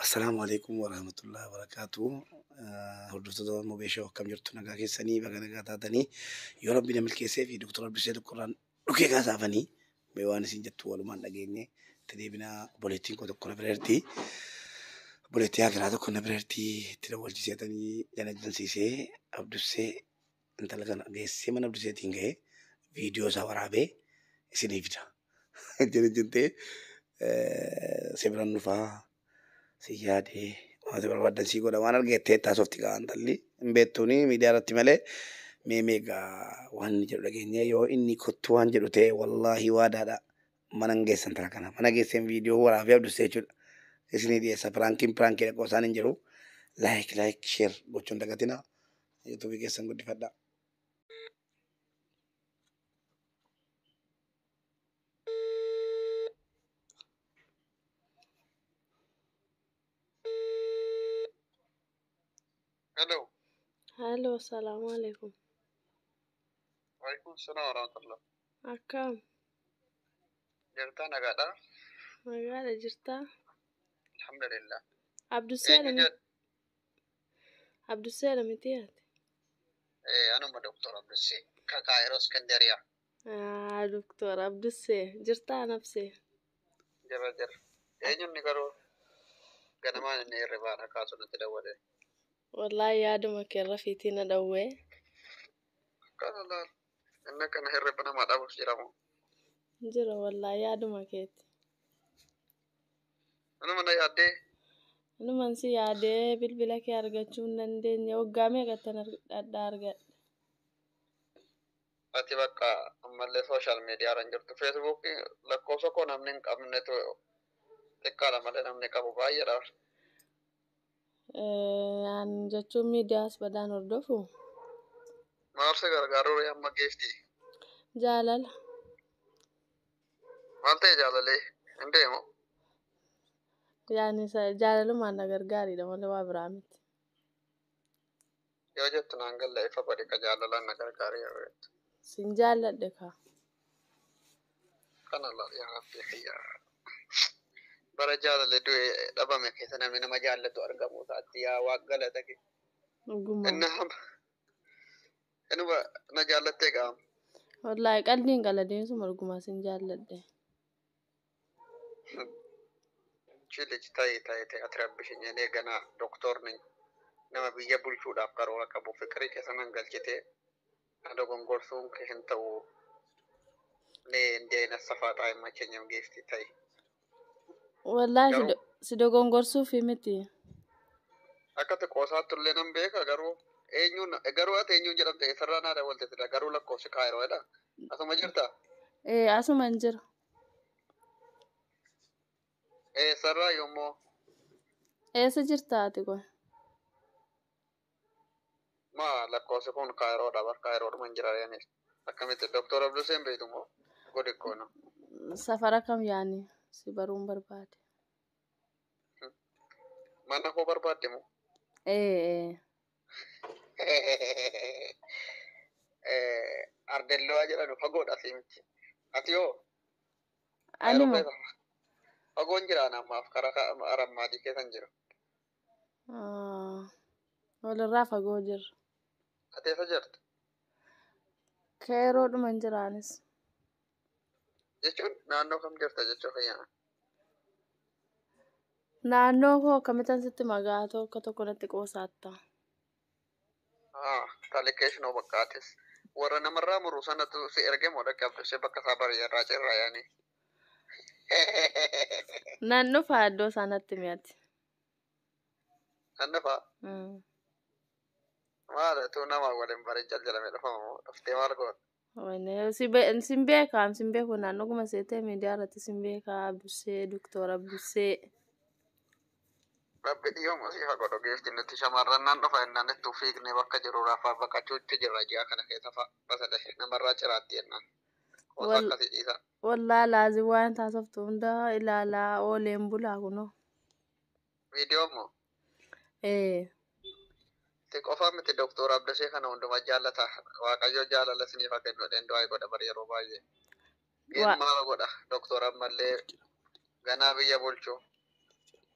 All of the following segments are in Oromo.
Assalaamu alaikum warahmatullahi wabarakatuh. Hordoftoota Mobeeshoo, akkam jirtu? Nagaa keessanii? Baga nagaa taatanii. Yoo Rabbi na milkeessee fi Doktor Abdusee tokkorraan dhukee kaasaafanii mee waan isin jettu walumaan dhageenye itti deebinaa. Obboleettiin koo tokko na bira jirti. Obboleettii hakiraa tokko na bira jirti. Itti dawwalchiseetanii janajjansiisee Abdusee intala kana geessee mana Abduseetiin ga'ee viidiyoo isaa waraabee isinii fida. Janajjantee si biran dhufaa, si yaadee, waan si barbaadan sii godha, waan argettee taasofti gaa intalli hin beektuuni miidiyaa irratti malee. Mee meegaa waan inni jedhu dhageenye. Yoo inni kottu waan jedhu ta'e, wallaahi waadaadha, mana hin geessan tana kana mana geesseen viidiyoo waraabee Abdusee jechuudha isinii dhiyeessa. Prankiin prankii dhaqoo isaan hin jiru. Like, like, share gochuun dagatina, YouTubeii keessan guddifadha. Hello. Hello, salaamu alaikum. Waalaikum salaam warahmatullah. Akkam? Jirtaa, nagaadha? Nagaadha, jirtaa? Alhamdulillah. Abdusseedha Eenyu miti? jedhu? Abdusseedha miti ati? Anuma Doktor Abdussee. Ka Kaayiroo Iskandariyaa. Ah, Doktor Abdussee, jirtaa nafsee? Jira jira. Eenyuun ni garuu ganamaan inni hirribaadha kaasu natti dawwale. Wallaahi yaaduma kee irra fiitii na dhawwee. Akkana laal. Inni akkana hirriba namaa dhabuuf jiramu. Jira, wallaahi yaaduma keeti. Anuma na yaaddee. Anuman si yaadee bilbila kee argachuu hin dandeenye. Waggaa meeqattan dhadhaa argadhe. Ati bakka ammallee social media irra hin jirtu. Feesbuukii lakkoofsa koo namni hin qabnetu xiqqaadha malee namni qabu baay'eedha. An jechuun miidiyaas badaan hordofu. Maal si gargaaruu amma geefti? Jaalala. Maal ta'e jaalalee? Hin deemu. Yaani jaalalumaan na gargaariidha malee waa biraa miti. Yoo jettu naan galla, ifa godhi ka jaalalaan na gargaaree yoo jettu. Sin jaalladhe kaa. Kana laal, yaa Rabbi kiyya. Bara jaalala du'e dhabame keessa namni nama jaallatu argamu isaatti yaa Waaq galata kee. Dhuguma. Inni hama. Inuma na jaallattee qaama. Wallaahi qaldiin qaladeensuma dhuguma sin jaalladhe. Chi ልጅ ta'i ta'i ta'i, ati rabbishin jedhee ganaa doktorni nama biyya bulchuudhaaf karoora qabu fiqirii keessa nan galchitee na dogongorsuun kee hin ta'u. Nee እንዲህ አይነት ሰፋጣ አይመቸኝም ጌፍቲ ta'i. Wallaahi Garuu si dogongorsuufi miti. Akka qoosaatti illee nan beeka, garuu eenyuun garuu ati eenyuun jedhamte, eessarraa naa daawwalte? Garuu lakkoofsi Kaayiroodha. Asuma jirtaa? Ee, asuma hin jira. Eessarraa yoommoo? Eessa jirta ati kun? Maa lakkoofsi kun Kaayiroodha bar, Kaayiroodhuma hin jira yaanis. Akkamitti Doktor Abduseen beektu moo? Godhi koona. Safara kam yaani si baruun barbaade. Mana koo barbaadde moo? Ee. Ardelloo jedhanu fagoodha si miti. Ati yoo? Anima. Kaayiroo keessa fagoon jira ammaaf karaa Arammaadii keessa hin jiru. Walirraa fagoo jirra. Ati eessa jirta? Kaayiroodhuma hin jiraanis. Jechuun naannoo kam jirta jechuu fayyana. Naannoo koo akkamittan sitti magaatoo akka tokko natti qoosatta. Taalikeeshinoo bakka atis warra namarraa muru sanatu si erge moo dhaqee Abdusee bakka isaa bareedaa cirraa yaani. Nan dhufa, iddoo isaa natti mi'ati. Nan dhufa. Maal tu nama waliin barii jaljalame dhufamu moo dhuftee maal goota? Sin beekaa, sin beeku, naannoo kuma seetee miidiyaa irratti sin beekaa, Abdusee, Doktor Abdusee. Rabbi dhiyoo si haa godhu geefti, nuti shamarran nan dhufa jennaan itti fiignee bakka jiru rafaa baqachuutti jirra ji'a kana keessa fa'a basale namarraa ciraatti jennaan. Qoosa akkasii dhiisa. Wallaahi laazim waan taasiftu hunda ilaalaa ooleen bulaa kunoo. Viidiyoo moo? Ee. Si qofa miti, Doktor Abdusee kana hunduma jaallata. Waaqayyo jaalala isiniif haa kennu jedheen du'aa godha bari yeroo baay'ee. Geen maal godha Doktor ammallee ganaa biyya bulchu.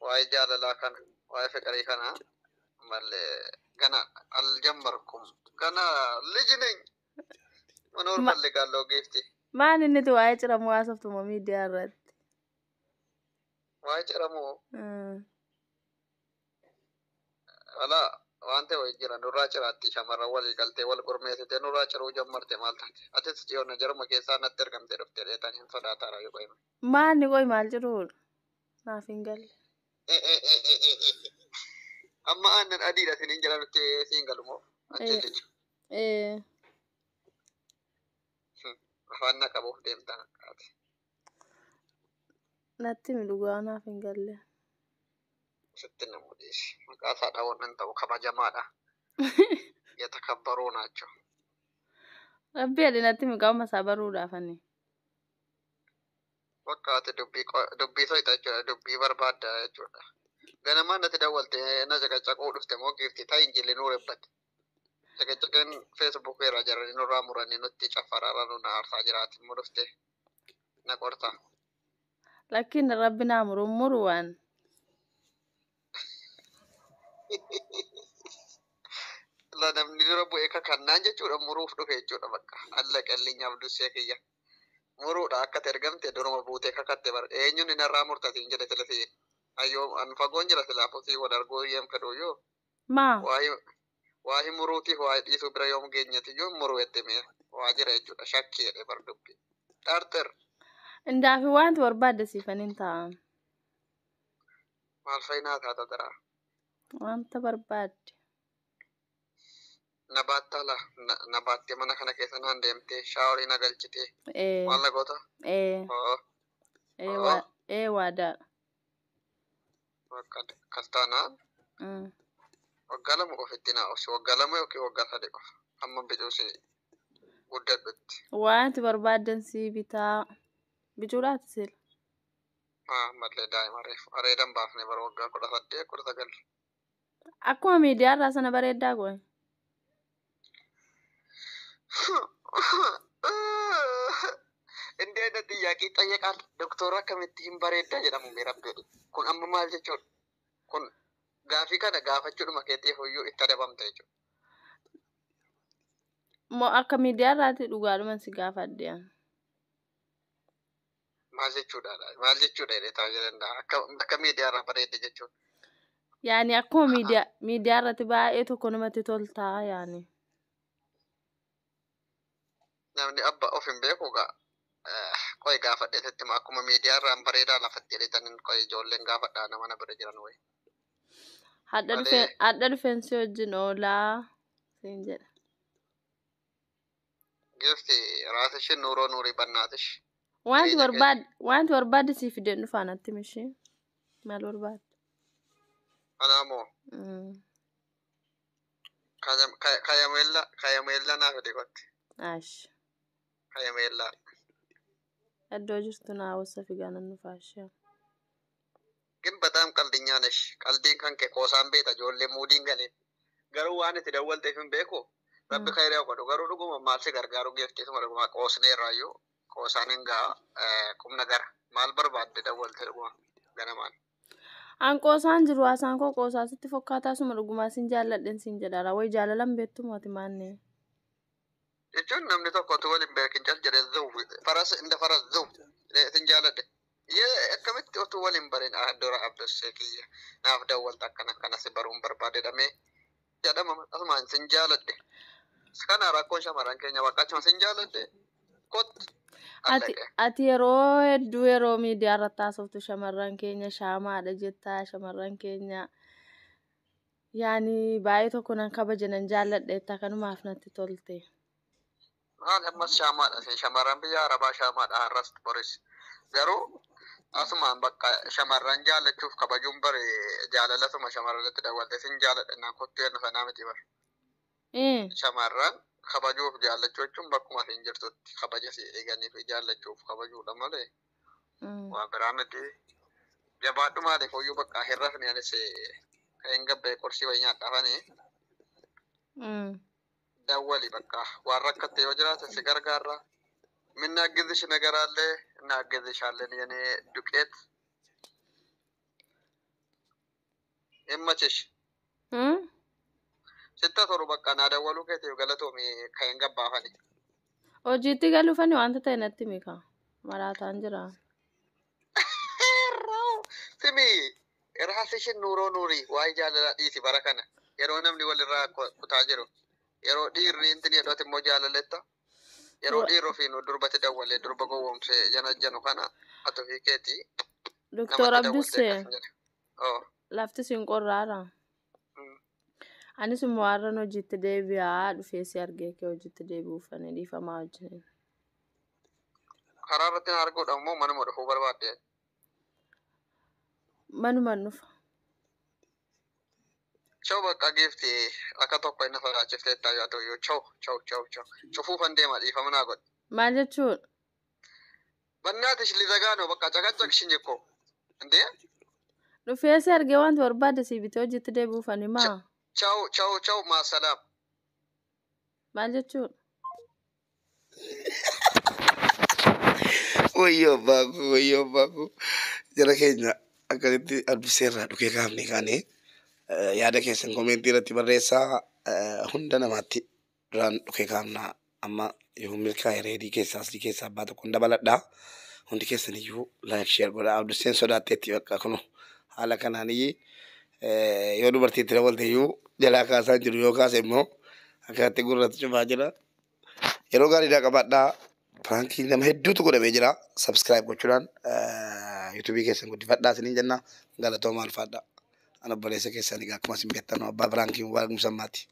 Waa'ee jaalalaa kana, waa'ee fiqirii kana malee gana aljammarkum gana lijiniin manoor Ma ፈልጋለሁ giifti. Maan inniti waa'ee ciramuu haasoftuma miidiyaa irratti? Waa'ee ciramuu Alaa waan ta'e wayii jira nurraa ciraatti shamarran walii galtee wal gurmeessitee nurraa ciruu jammarte maal taate atis dhiyoona jaruma keessaa natti ergamtee dhufte dheetan hin sodaataara yoo qoyme. Maanni qoy maal ciruudha? Naaf hin galle. Amma aannan adiidha isiniin jala nutti siin galu moo achi jecha afaan na qabuuf deemtan akkaati. Natti himi dhugaa naaf hin galle. Sitti namu dhiisi maqaa isaa dha'uun hin ta'u kabajamaadha yatakabbaruu naachoo. Rabbi jedhi natti himi qaama isaa baruudhaaf ani. Bakka ati dubbii soyita jechuudha dubbii barbaadda jechuudha. Ganamaan natti dawwalte na caqacaquu dhufte moo giifti ta'i injilli nuu rebbate. Caqacaqeen feesbuuk irraa jaranii nurraa muranii nutti caffaraara nu na aarsaa jiraati immoo dhufte na qorta. Lakkiin rabbi naa muru muru waan. La namni dura bu'ee kakannaan jechuudha muruuf dhufe jechuudha bakka alla qallinyaaf dursee kiyya. Muruudha akka ati ergamte duruma buutee kakatte bara eenyuun narraa murtatiin jedhe sila si'in. Ayyoo an fagoon jira silaafuu sii wal arguu yeem fedhuyyoo. Maa? Waa'ee muruutiif waa'ee dhiisuu bira yoom geenyati iyyuu muruu jette mee waa jira jechuudha shakkii jedhe bar dubbi. Xarxir Indaafi wanti barbaadde siifan hin ta'a. Maal fa'i naa taata daraa. Wanta barbaadde. Na baattaa laa na baattee mana kana keessa naan deemtee shaaworii na galchitee maal na goota? Ee. Oo. Ee. Oo. Waa ee waadaadha. Bakka akkas taanaan waggaa 2 qofa naa obsi waggaa 2 yookiin waggaa 3 qofa hamma bicuu si guddadhutti. Wanti barbaadden sii bitaa. Bicuudhaati sila. Haa mallee daa'ima reefu areedan baafne bara waggaa 18 19. Akkuma miidiyaa irraa sana bareeddaa goe. እንዲህ አይነት ጥያቄ ይጠየቃል? ዶክተር akkamitti hin bareeddaa jedhamu mee rabbi jedhi. Kun amma maal jechuudha? Kun gaafii kana gaafachuudhuma keetiif iyyuu itti adabamta jechuudha. Moo akka miidiyaa irraatti dhugaadhuman si gaafadhe ani. Maal jechuudha? Maal jechuudha jedhee taa'uu danda'a. Akka miidiyaa irraa bareedde jechuudha. Yaani akkuma miidiyaa irratti baay'ee tokko namatti toltaa yaani. Namni abba of hin beeku gaa. Qoy gaafadhe sitti hima akkuma miidiyaa irraan bareedaa lafatti jedhetaniin qoy ijoolleen gaafadhaa nama na bira jiran wayi. Hadha Malee dhufeen hadha dhufeen si wajjin oolaa siin jedha. Giifti raasishin nuuroo nuurii bannaatish. Wanti Jireenya keessa. barbaadde wanti barbaadde sii fideen dhufaa natti mishee maal barbaadde? Anaa moo kayameellaa naa fide qotti. Ash. Kayameellaa. Iddoo jirtu naa wasa figaa nan dhufaa ishee. ግን በጣም ቀልደኛ ነሽ። ቀልዲን kan kee qoosaan beekta ijoollee muudiin galee. Garuu waan itti dawwalteef hin beeku. Rabbi khayrii haa godhu. Garuu dhuguma maal si gargaaru geefteetuma dhuguma qoosneerraayyuu qoosaan hin gaa qubna gara. Maal barbaadde dawwalte dhuguma ganamaan? An qoosaan jiru haasaan koo qoosaa sitti fokkaataa suma dhugumaa sin jaalladhen sin jedhaara wayi jaalalan beektu mooti maanne. Jechuun namni tokko utuu wal hin beekin cal jedhee zuw faras inda faras zuw jedhee sin jaalladhe. Yee akkamitti utuu wal hin barin dura abdassee kiyya naaf dawwalta akkana akkana si baruun barbaade dhamee jedhama asumaan sin jaaladhe. Kana rakkoon shamarran keenya bakka achuma sin jaaladhe kottu Ati allaqe. ati yeroo hedduu yeroo miidiyaa irratti haasoftu shamarran keenya shaamaadha jettaa shamarran keenya yaani baay'ee tokko nan kabaja nan jaalladha jettaa kanumaaf natti tolte. Maal ammas shaamaadha sin shamarran biyya arabaa shaamaadha har'as boris. Garuu asumaan bakka shamarran jaallachuuf kabajuun bare jaalalasuma shamarranitti dawwalte sin jaaladhe naan kottu yennu sanaa miti bara. Shamarran kabajuuf jaallachuu jechuun bakkuma isin jirtutti kabaja si eeganii fi jaallachuuf kabajuudha malee waa biraa miti. Jabaadhu maaliif hoyyuu bakka hin rafne anis kan hin gabbee qorsii wayii nyaadhaafanii dawwali bakka waan rakkatte yoo jiraate si gargaarra. የምናግዝሽ ነገር አለ እናግዝሻለን። የኔ ዱቄት Himmachish. Hmm? Sitta toru bakka naa dawwaluu keetiif galatoomi kan hin gabbaafani. Hojiitti galuufani wanta ta'e natti mika. Maraataan jira. Simi raasishin nuuroo nuurii waa'ee jaalalaa dhiisi bara kana yeroo namni walirraa kutaa jiru yeroo dhiirri intin jedhootti immoo jaalaletta yeroo dhiirri ofiin durbatti dawwalee durba gowwoomsee jana janu kana ati ofii keetii Doktor namatti dawwaltee Abdussee akkas jedhe. Oo. lafti siin qorraara. Anis immoo har'an hojiitti deebi'aa dhufee si argee kee hojiitti deebi'uufani dhiifamaa wajjin. Karaa irratti na arguudha immoo manuma dhufuu barbaadde. Manuman dhufa. Chau bakka giifti akka tokko inni sodaachiftee taa'aa ta'u chau chau chau chau cufuufan deema dhiifama naa godhe. Maal jechuun? Bannaatish lizagaanoo bakka caqacaqshin jekko. Indee? Dhufee si argee wanti barbaade si bitee hojiitti deebi'uufani maa? Chau chau chau maasalaam. Maal jechuun? Wayyoo abbaa koo, wayyoo abbaa koo. Jara keenya akkasitti Abdusee irraa dhukee kaafne kaanee yaada keessan koomeentii irratti barreessaa hunda namaatti duraan dhukee kaafnaa amma yoo milkaa'e reedii keessaa asii keessaa abbaa tokkoon dabaladhaa. Hundi keessan iyyuu like share godhaa. Abduseen sodaatteetti bakka kunu haala kanaanii yoo dubartiitti dabalte iyyuu jalaa kaasaa jiru yoo kaase immoo akkatti gurratti cufaa jira. Yeroo gaariidhaa qabaadhaa. Piraankii nama hedduutu godhamee jira. Subscribe gochuudhaan yuutuubii keessan guddifadhaa isiniin jenna. Galatooma alfaadhaa. Ana obboleessa keessan egaa akkuma isin beektan abbaa piraankii Mubaarak Musammaati.